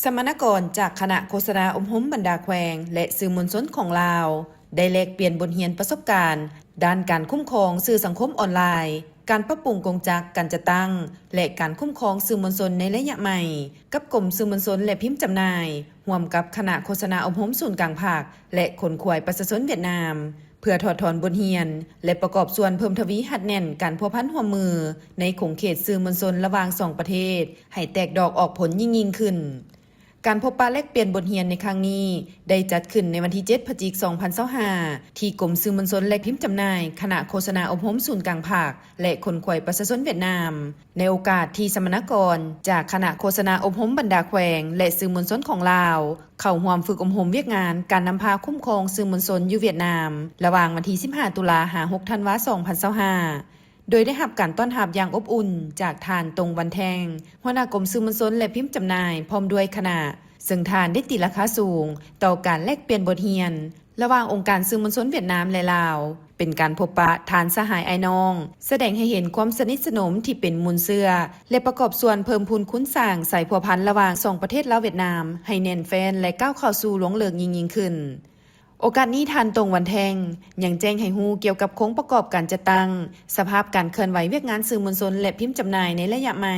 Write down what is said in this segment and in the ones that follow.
ສຳມະນາກອນຈາກຄະນະໂຄສະນາອົບຮົມບັນດາແຂວງ ແລະ ສື່ມວນຊົນຂອງລາວ ໄດ້ແລກປ່ຽນບົດຮຽນປະສົບການດ້ານການຄຸ້ມຄອງສື່ສັງຄົມອອນລາຍ, ການປັບປຸງກົງຈັກການຈັດຕັ້ງ ແລະ ການຄຸ້ມຄອງສື່ມວນຊົນໃນໄລຍະໃໝ່ ກັບກົມສື່ມວນຊົນ ແລະ ພິມຈຳໜ່າຍ, ຮ່ວມກັບຄະນະໂຄສະນາອົບຮົມສູນກາງພັກ ແລະ ຂົນຂວາຍປະຊາຊົນຫວຽດນາມ ເພື່ອຖອດຖອນບົດຮຽນ ແລະ ປະກອບສ່ວນເພີ່ມທະວີຮັດແໜ້ນການພົວພັນຮ່ວມມືໃນຂົງເຂດສື່ມວນຊົນລະຫວ່າງສອງປະເທດ ໃຫ້ແຕກດອກອອກຜົນຍິ່ງໆຂຶ້ນ. ການພົບປະແລກປ່ຽນບົດຮຽນໃນຄັ້ງນີ້ ໄດ້ຈັດຂຶ້ນໃນວັນທີເຈັດ ພະຈິກ ສອງພັນຊາວຫ້າ ທີ່ກົມສື່ມວນຊົນ ແລະ ພິມຈຳໜ່າຍ ຄະນະໂຄສະນາອົບຮົມສູນກາງພັກ ແລະ ຂົນຂວາຍປະຊາຊົນຫວຽດນາມ ໃນໂອກາດທີ່ສຳມະນາກອນຈາກຄະນະໂຄສະນາອົບຮົມບັນດາແຂວງ ແລະ ສື່ມວນຊົນຂອງລາວ ເຂົ້າຮ່ວມຝຶກອົບຮົມວຽກງານການນຳພາຄຸ້ມຄອງສື່ມວນຊົນຢູ່ຫວຽດນາມ ລະຫວ່າງວັນທີສິບຫ້າ ຕຸລາ ຫາ ຫົກ ທັນວາ ສອງພັນຊາວຫ້າ ໂດຍໄດ້ຮັບການຕ້ອນຮັບຢ່າງອົບອຸ່ນຈາກທ່ານ ຕົງ ວັນແທ່ງ ຫົວໜ້າກົມສື່ມວນຊົນ ແລະ ພິມຈຳໜ່າຍ ພ້ອມດ້ວຍຄະນະ, ເຊິ່ງທ່ານໄດ້ຕີລາຄາສູງຕໍ່ການແລກປ່ຽນບົດຮຽນລະຫວ່າງອົງການສື່ມວນຊົນຫວຽດນາມ ແລະ ລາວ, ເປັນການພົບປະທ່ານສະຫາຍອ້າຍນ້ອງ, ສະແດງໃຫ້ເຫັນຄວາມສະໜິດສະໜົມທີ່ເປັນມູນເຊື້ອ ແລະ ປະກອບສ່ວນເພີ່ມພູນຄູນສ້າງສາຍພົວພັນລະຫວ່າງສອງປະເທດລາວ-ຫວຽດນາມ ໃຫ້ແໜ້ນແຟ້ນ ແລະ ກ້າວເຂົ້າສູ່ລວງເລິກຍິ່ງໆຂຶ້ນ. ໂອກາດນີ້ ທ່ານ ຕົງ ວັນແທ່ງ ຍັງແຈ້ງໃຫ້ຮູ້ກ່ຽວກັບໂຄງປະກອບການຈັດຕັ້ງ, ສະພາບການເຄື່ອນໄຫວວຽກງານສື່ມວນຊົນ ແລະ ພິມຈຳໜ່າຍໃນໄລຍະໃໝ່,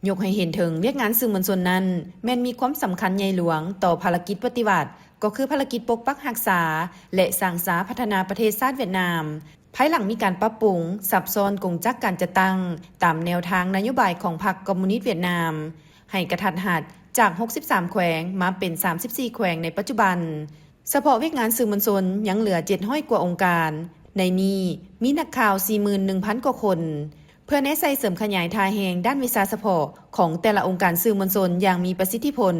ຍົກໃຫ້ເຫັນເຖິງວຽກງານສື່ມວນຊົນນັ້ນ ແມ່ນມີຄວາມສຳຄັນໃຫຍ່ຫຼວງຕໍ່ພາລະກິດປະຕິວັດ, ກໍຄືພາລະກິດປົກປັກຮັກສາ ແລະ ສ້າງສາພັດທະນາປະເທດຊາດຫວຽດນາມ, ພາຍຫຼັງມີການປັບປຸງຊັບຊ້ອນກົງຈັກການຈັດຕັ້ງຕາມແນວທາງນະໂຍບາຍຂອງພັກຄອມມູນິດຫວຽດນາມ ໃຫ້ກະທັດຮັດຈາກຫົກສິບສາມແຂວງມາເປັນສາມສິບສີ່ແຂວງໃນປັດຈຸບັນ. ສະເພາະວຽກງານສື່ມວນຊົນຍັງເຫຼືອເຈັດຮ້ອຍກວ່າອົງການ, ໃນນີ້ມີນັກຂ່າວສີ່ໝື່ນໜຶ່ງພັນກວ່າຄົນ. ເພື່ອແນໃສ່ເສີມຂະຫຍາຍທ່າແຮງດ້ານວິຊາສະເພາະຂອງແຕ່ລະອົງການສື່ມວນຊົນຢ່າງມີປະສິດທິຜົນ,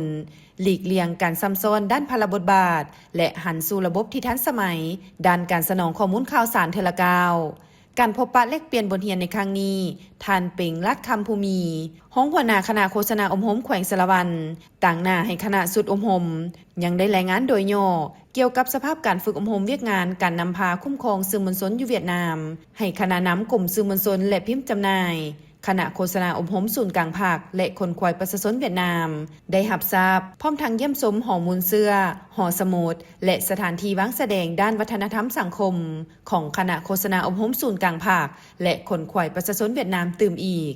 ຫຼີກລ່ຽງການຊ້ຳຊ້ອນດ້ານພາລະບົດບາດ ແລະ ຫັນສູ່ລະບົບທີ່ທັນສະໄໝດ້ານການສະໜອງຂໍ້ມູນຂ່າວສານເທື່ອລະກ້າວ. ການພົບປະແລກປ່ຽນບົດຮຽນໃນຄັ້ງນີ້, ທ່ານ ເປັງ ລາດຄຳພູມີ ຮອງຫົວໜ້າຄະນະໂຄສະນາອົບຮົມແຂວງສາລະວັນ ຕາງໜ້າໃຫ້ຄະນະຊຸດອົບຮົມ ຍັງໄດ້ລາຍງານໂດຍຫຍໍ້ກ່ຽວກັບສະພາບການຝຶກອົບຮົມວຽກງານການນຳພາຄຸ້ມຄອງສື່ມວນຊົນຢູ່ຫວຽດນາມ ໃຫ້ຄະນະນຳກົມສື່ມວນຊົນ ແລະ ພິມຈຳໜ່າຍ, ຄະນະໂຄສະນາອົບຮົມສູນກາງພັກ ແລະ ຂົນຂວາຍປະຊາຊົນຫວຽດນາມ ໄດ້ຮັບຊາບ, ພ້ອມທັງຢ້ຽມຊົມຫໍມູນເຊື້ອ, ຫໍສະໝຸດ ແລະ ສະຖານທີ່ວາງສະແດງດ້ານວັດທະນະທຳສັງຄົມ ຂອງຄະນະໂຄສະນາອົບຮົມສູນກາງພັກ ແລະ ຂົນຂວາຍປະຊາຊົນຫວຽດນາມຕື່ມອີກ.